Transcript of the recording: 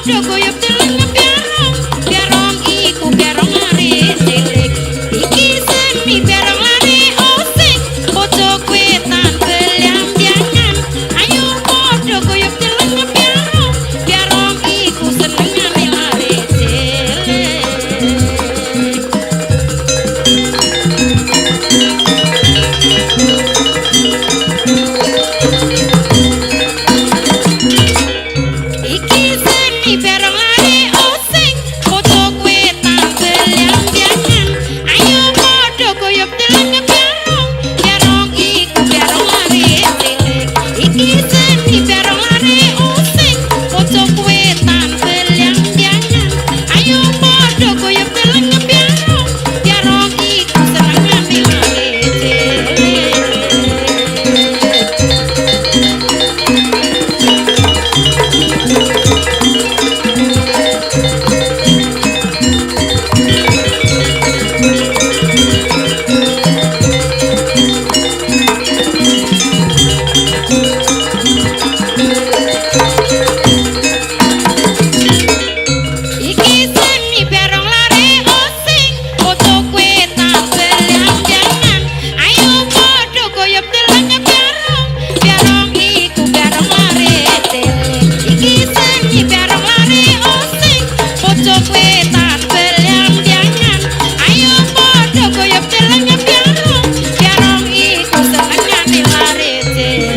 Padha guyub deleng biarong, biarong iku biarong lare cilik. Iki seni biarong lare osing, pojok wetan belyang-byangan. Ayo padha guyub deleng biarong, biarong iku senengane lare cilik. Iki seni bareng lare osing, pojok wetan belyang-byangan. Ayo padha guyub deleng biarong, biarong iku biarong lare cilik. Iki seni bareng lare osing, pojok wetan belyang-byangan. Ayo padha guyub deleng biarong, biarong iku senengane lare cilik. Iki seni bareng lare osing, pojok wetan belyang-byangan. Ayo padha guyub deleng biarong, biarong iku biarong lare cilik. Iki seni bareng lare osing, pojok wetan belyang-byangan. Ayo padha guyub deleng biarong, biarong iku senengane lare cilik.